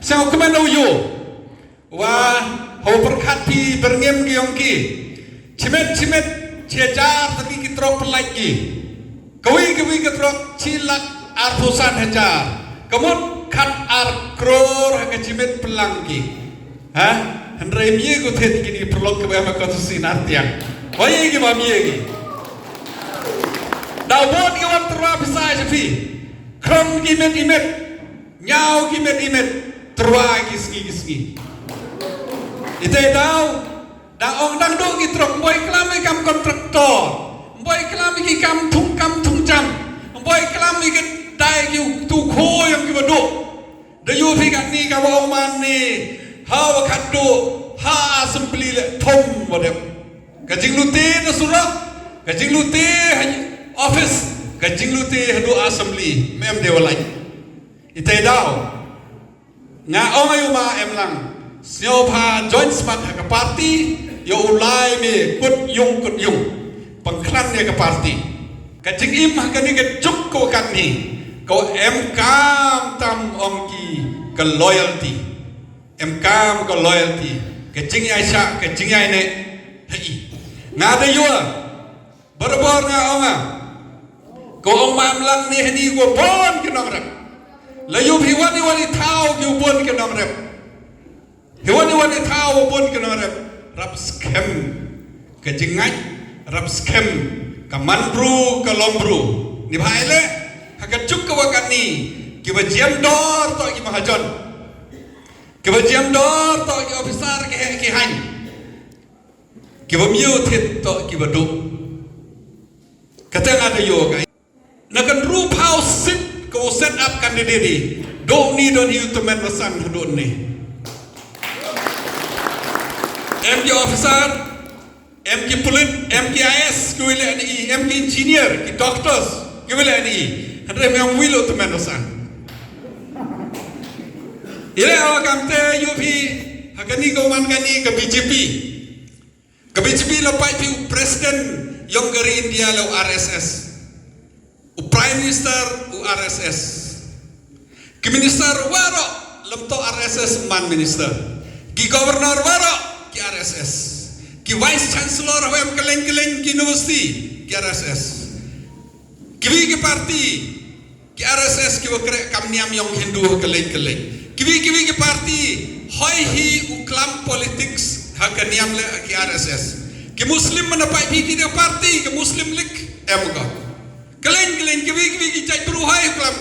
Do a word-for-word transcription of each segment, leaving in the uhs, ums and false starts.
Sngewkmen u ïoh. Wa, hau pyrkhat phi byrngem ki ong ki. Chimet chimet, chi hajar tylli ki trok pynlait ki. Kawi kawi ka trok, chi lak arphew san hajar. Ka mut khat ar kror ha ka chimet pynlang ki. Ha? Hynrei ym ïoh ko thied kine ki paralok kiba em ha ka constituency Nartiang. Wa ïoh ki, bym ïoh ki. Da u bun ki wan tyrwa pisa sha phi. Khrong ki met i met. Ñiaw ki met i met, tyrwa ki sngi ki sngi. Ite daw, da ong dang duh ki trok, ym boi klam ïa ki kam kontraktor, ym boi klam ïa ki kam thung kam thung jam, ym boi klam ïa ki dei ki tu kho ïa kiba duh. Da ïoh phi katne kaba ong man ne, ha wa khatduh, ha assembly leh thum wa dep. Ka jinglute na surok, ka jinglute ha office, ka jinglute haduh assembly, ym em de wa lait. Ite daw. Nga ong ïa u ma em lang. Sngewbha join smat ha ka party, ïa u lai me kut ïung kut ïung. Pynkhlan ïa ka party. Ka jingim ha kane ka juk ko katne. Ko em kam tam ong ki ka loyalty. Em kam ka loyalty. Ka jingïaishah, ka jingïaineh. Hei. Nga da ïoh. Barabor nga ong nga. Ko ong ma em lang ne hani ko bun ki nongrep. La ïoh hi wan i wan i thaw ki bun ki nongrep. Hi wan i wan i thaw bun ki nongrep. Rap skhem ka jingngeit, rap skhem ka man bru ka long bru. Ni bha ile ha ka juk ka wa katne kiba jiam dor to ki mahajon. Kiba jiam dor to ki officer ki heh ki haiñ. Kiba ym ïoh thied to kiba duh. Kata nga da ïoh ka. Na ka hynriewphew seat ka u set up candidate. Duh ni don hi u tymmen basan haduh ni. Em ki officer, em ki pulit, em ki I A S, ki wile ni, em ki engineer, ki doctors, ki wile ni. Hynrei em wile u tymmen basan. Ile awa kamte ïoh phi, ha kani ka man kani ka B J P. Ka B J P la pait phi u president yong ka ri India la u R S S. U prime minister u R S S. Ki minister waroh lem to R S S man minister. Ki governor waroh ki R S S. Ki vice chancellor hawem keleng keleng ki university ki R S S. Ki wi ki party ki R S S ki wa kreh kam niam yong Hindu ha ka leng ka leng. Ki wi ki wi ki party hoi hi u klam politics ha ka niam le ki R S S. Ki Muslim mana pai phi ki de party ki Muslim League em ko. Ka leng ka leng ki wi ki wi ki jait bru hoi u klam.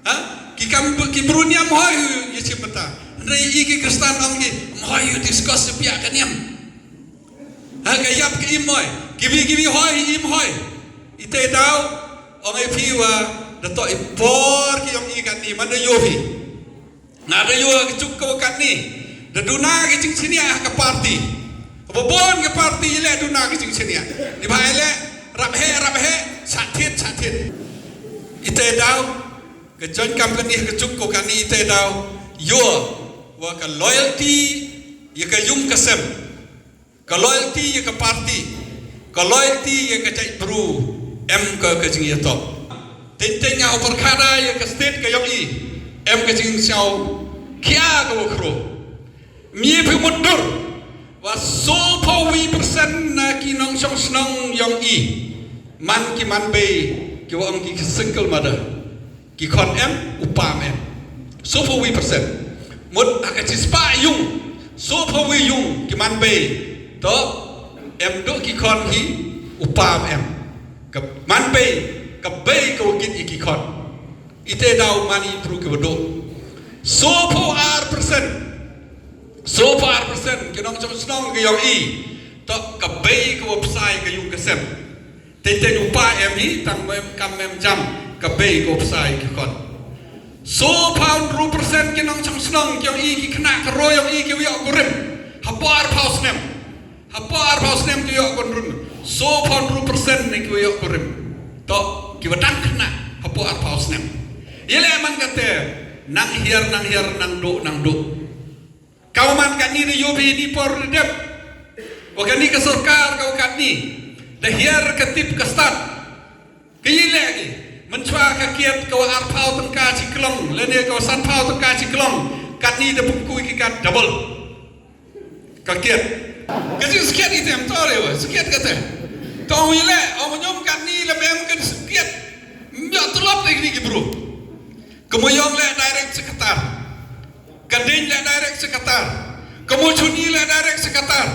Ha? Ki kam ki bru niam hoi hu ye chim mata. Hynrei i ki Kristan ong ki hoi u discuss pia ka niam. Ha ka yap ka im hoi. Ki wi ki wi hoi im hoi. Ite daw ong ai phi wa da to i por ki ong i katni man da yo phi. Na da yo ki chuk ka katni. Da duna ki ching chini ha ka party. Ka babon ka party le duna ki ching chini. Ni bhai le rap he rap he chathit chathit. Ite daw ka join kam katni ka chuk ka katni ite daw yo wa ka loyalty ya ka yung ka sem. Ka loyalty ya ka party, ka loyalty ya ka jait bru, em ka ka jingïatop. Teng teng nga u pyrkhat da ya ka state ka yong i, em ka jingshaw, kia ka wa khro. Mie phi mutdur, wa so phaw wi percent na ki nongshong shnong yong i, man ki man bei, ki wa ong ki single mother. Ki khon em, u pa em. So phaw wi percent. Mut ha ka chispah yung. So phaw wi yung ki man bei. To em duh ki khon hi u pa em. Ka man bei, ka bei ka wa kit i ki khon. Ite daw man i pru ki wa duh. So phaw ar percent. So phaw ar percent ki nongshong shnong ki yong i. To ka bei ka wa psai ka yung ka sem. Teng teng u pa em hi tang mem kam mem jam ka bei ko psai ki khon. So phaw ru percent ki nongshong shnong ki yong i ki khynnah ka ro yong i ki wa ïoh kurim. Hapoh ar phaw snem. Hapoh ar phaw snem ki ïoh kurim. So phaw ru percent ne ki wa ïoh kurim. To ki wa dang khynnah hapoh ar phaw snem. Yele man kate nang hiar nang hiar nang duh nang duh. Ka wa man katni da yo phi ni por da dep. Wa katni ka sorkar ka wa katni da hiar ka tip ka stad. Ka yi leh ki mynchwa ka kiat ka wa arphaw tyngka chi klong lane ka wa sanphaw tyngka chi klong. Katni da pynku ïa ki ka double. Ka kiad. Ka jingskhiat ite em to re wa, skhiat kata. To ong ïa le, ong ñium katni la bem ka skhiat. Ym ïoh tulop de kini ki bru. Ka Mawïong le direct sha Qatar. Ka Dieñ le direct sha Qatar. Ka Mawchuni le direct sha Qatar.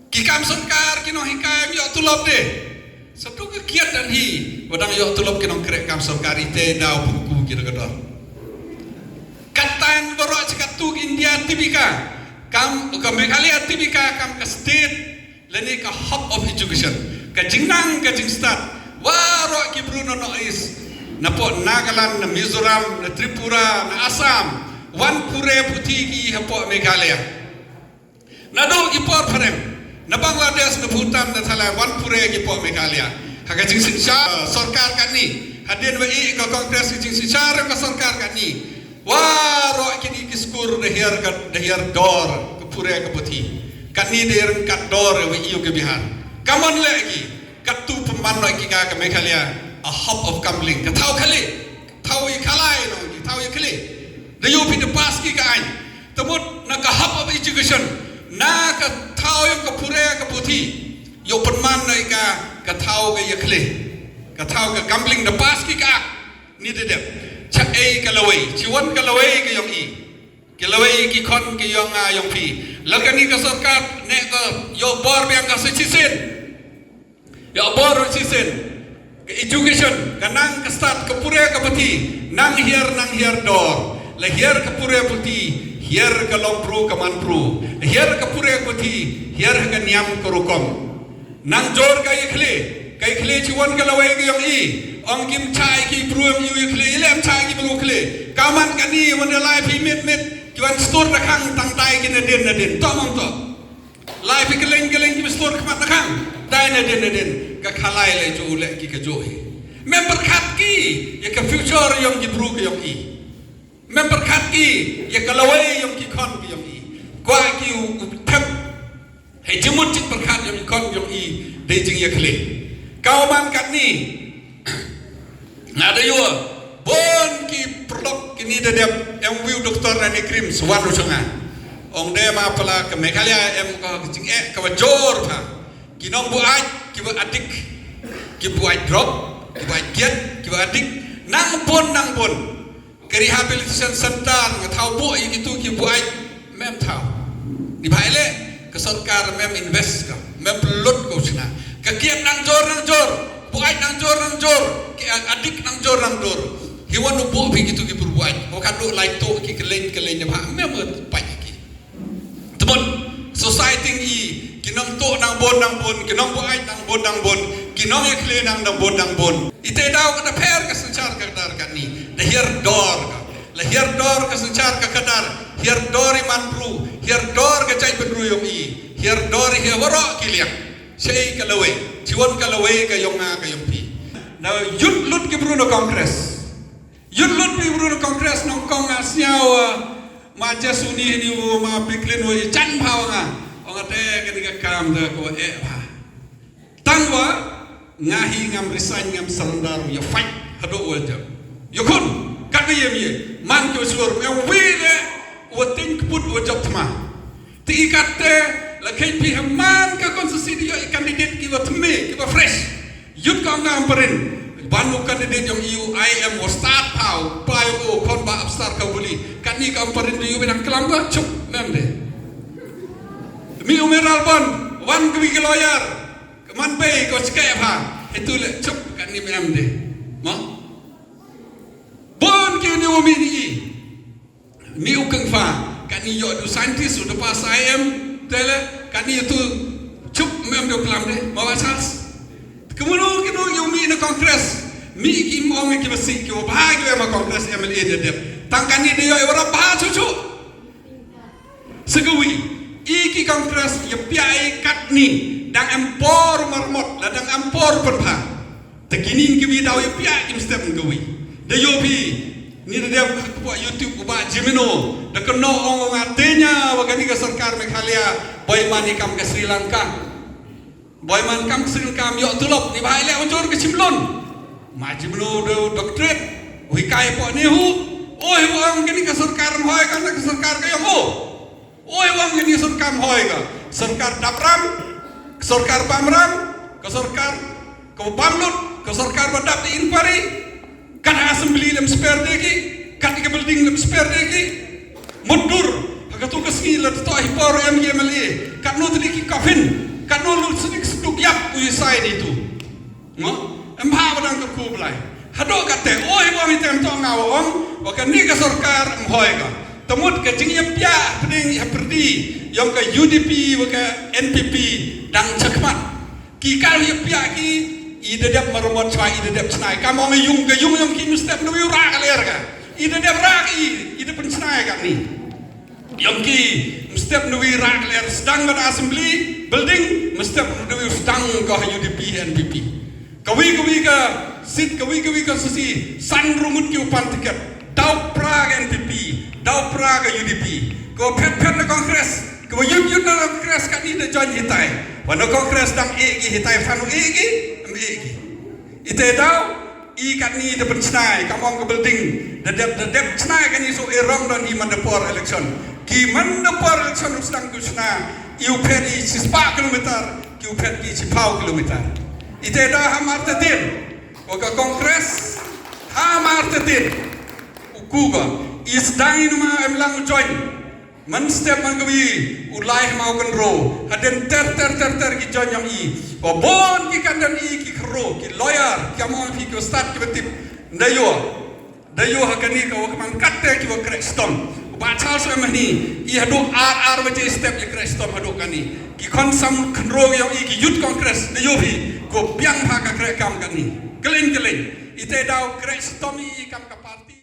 Ki kam sorkar, ki nonghikai ym ïoh tulop de. Sa tu ka kiad dan hi, wa dang ïoh tulop ki nongkreh kam sorkar, ite daw pynku ki da ka dor. Kattan baroh chi katto ka India tip ïa ka. Kam ka Meghalaya tip ïa ka kam ka state lane ka hub of education. Ka jingnang ka jingstad. Waroh ki bru na North East, na poh Nagaland, na Mizoram, na Tripura, na Assam, wan pule puthi ki hapoh Meghalaya. Naduh ki por phareng, na Bangladesh, na Bhutan, na Thailand, wan pule ki poh Meghalaya. Ha ka jingsynshar sorkar katni, hadien wa i ka Congress ka jingsynshar ka sorkar katni, waroh kini ki skur da hiar ka, da hiar dor ka pule ka puthi. Katni da hiar kat dor wa i ka Bihar. Kamon le ki, katto pynman no ki ka, ka Meghalaya a hub of gambling. Ka thaw khlieh, thaw ïa khalai no, thaw ïa khlieh. Da ïoh phi da pass ki ka aiñ. Te mut na ka hub of education, na ka thaw ïa ka pule ka puthi, ïoh pynman na ka, ka thaw ka ïa khlieh, ka thaw ka gambling, da pass ki ka act. Ni da dep. Cha ei ka lawei, chi wan ka lawei ka ïong i. Ka lawei ki khon ka ïong nga ïong phi. La kani ka sorkar ne ka ïoh bor biang ka sa chisien. Ïa bor shisien, ka education, ka nang ka stad, ka pule ka puthi, nang hiar, nang hiar dor. La hiar ka pule puthi, hiar ka long bru ka man bru. La hiar ka pule puthi, hiar ha ka niam ka rukom. Nang jor ka ïa khlieh, ka ïa khlieh chi wan ka lawei ka ïong i. Ong kim chai ki bru ïong i ïa khlieh, i lem chai ki bru khlieh. Ka man kani wan da lai phi mit mit, ki wan stur da khang tang dai ki nadien nadien. To mong to. Lai phi kylleng kylleng ki ba stur khmat na khang. Dai nadien nadien. Ka khalai le ju le ki ka ju hi. Mem pyrkhat ki ïa ka future ïong ki bru ki ïong i. Mem pyrkhat ki ïa ka lawei ïong ki khon ki ïong i. Kwah ki u, u thep. Hei jingmut jingpyrkhat ïong ki khon ïong i. Dei jingïakhlieh. Ka u man katni. Nga da ïoh bun ki paralok kini da dep, em wei u doktor Ranee Creams wan ruh sha nga. Ong de ma pala ka Meghalaya em ka jingeh ka ba jur bha. Ki nongbuaid ki ba adik, ki buaid drug, ki buaid kiad, ki ba adik. Nang bun nang bun. Ka rehabilitation center nga thaw buh ïa kitu ki buaid. Mem thaw. Ni bha ïa le ka sorkar mem invest ka, mem pynlut ka u shna. Ka kiad nang jur nang jur, buaid nang jur nang jur, ki adik nang jur nang jur. Hi wan u buh phi kitu ki bru buaid. Ko ka duh lai tu ki kylleng kylleng ne bha mem pait ki. Tebut society ngi ki nong tu nang bun nang bun, ki nong buaid nang bun nang bun, ki nong ïakhlieh nang nang bun nang bun. Ite daw ka da pher ka synshar ka dar katni. Da hiar dor ka. La hiar dor ka synshar ka khadar, hiar dor i man bru, hiar dor ka jaitbynriew ïong i, hiar dor i hiar waroh ki liang. Shei ka lawei, chiwon ka lawei ka ïong nga ka ïong phi. Na yut lut ki bru na Congress. Yut lut ki bru na Congress nongkong nga sñiaw, uh, ma Jesu ni ni u ma Biklin u i jan bha nga. Ong ate ka ni ka kam da ko eh bha. Tang wa nga hi ngam resign ngam surrender ïa fight haduh wa jop. Ïa khun kat ïa mi man ki wa shlur ïa wi le wa tin kput wa jop thma. Ti i kat te la khej phi ha man ka constituency ïa i candidate ki wa thme ki wa fresh. Yut ka ngam parin ban u candidate ïong i u I M wa start phaw pa ïong u khon ba ap star ka buli. Kat ni ka parin ïu bi nang klam ka chup mem de. Mi u meral ban wan ka wi ki lawyer. Ka man bei ko chike pha. Itu le chup kat ni mem de. Ma. Bon ki ni u mi ni i. Ni u keng pha. Kat ni yo du scientist u da pa sa em. Tele kat ni tu chup mem de klam de. Ma wa chas. Kemunu ki nu yo mi na Congress. Mi ki mong ki basi ki wa ba ki ma Congress M L A de dep. Tang kat ni de yo wa ba chuchu. Sagawi, i ki Congress ïa pia i kat ni dang em por marmot la dang em por pynpha. Te kinin ki wi daw ïa pia im step ka wi. Da yo phi ni da dep ka pua YouTube u ba Jimino da ka no ong nga tenya wa kani ka sorkar Meghalaya boi man i kam ka Sri Lanka. Boi man kam sing kam ïoh tulop ni bha i leh ujor ka chimlon. Ma chimlon u doctorate u hikai po ni hu. Oi, u ong kane ka sorkar ym hoi, kane ka sorkar ka ïong u. Oi, u ong kane ka sorkar ym hoi, ka sorkar dap ram, ka sorkar bam ram, ka sorkar kaba bam lut, ka sorkar ba dap da inquiry. Kat ha assembly lem sper de ki, kat ïa ka building lem sper de ki. Mutdur ha kato ka sngi la to hi por em ki M L A. Katno tylli ki coffin, katno tylli ki sanduk ïap u ïa sai ni tu. Mo, em ha ba dang kyrkhu Blei. Haduh katte, oi, ong ite em to nga ong ba kane ka sorkar ym hoi, ka ta mut ka jingïapiah pdeng ïa pyrdi ïong ka U D P wa ka N P P dang chakhmat. Ki ka ïapiah ki, i da dep marmot chwa, i da dep chnai. Kam ong ïung ka ïung ïong ki, mynstep nwi u rah ka ler ka. I da dep rah ki, i da pynchnai ka ni. Ïong ki, mynstep nwi rah ka ler, sdang ka assembly building, mynstep nwi sdang ka ha U D P N P P. Kawi kawi ka seat, kawi kawi ka susi, san ruh ngut ki u pan tiket. Daw pra ka N P P, daw pra ka U D P. Ko phet phet na Congress, ko yut yut na Congress, ka ni da join hitai. Wa na Congress dang e ki hitai, fan u e ki, em e ki. Ite daw, i katni da pynchnai, kam ong ka building da dep, da dep chnai kani, so e rong don i man da por election. Ki man da por election u sdang ku chna, i u phet i shispah kilometer, ki u phet i shiphew kilometer. Ite daw ha Martatin, wa ka Congress ha Martatin. U ku ka, i sdang i numa em lang u join. Mynstep man kawi u lai ha Mawkynrew, hadien ter ter ter ter ki join ïong i. Wa bun ki kandidate ki khroo, ki lawyer, ki among ki, ki stad ki batip. Nda ïoh, nda ïoh ha kani ka wa ka man katte ki wa kreh shitom. Ba chal so em hani, i haduh ar ar baje step i kreh shitom haduh kani. Ki khon samkynrew ïong i, ki Youth Congress, nda ïoh hi, ko biang ha ka kreh kam kani. Kylliñ kylliñ, ite daw kreh shitom i kam kam.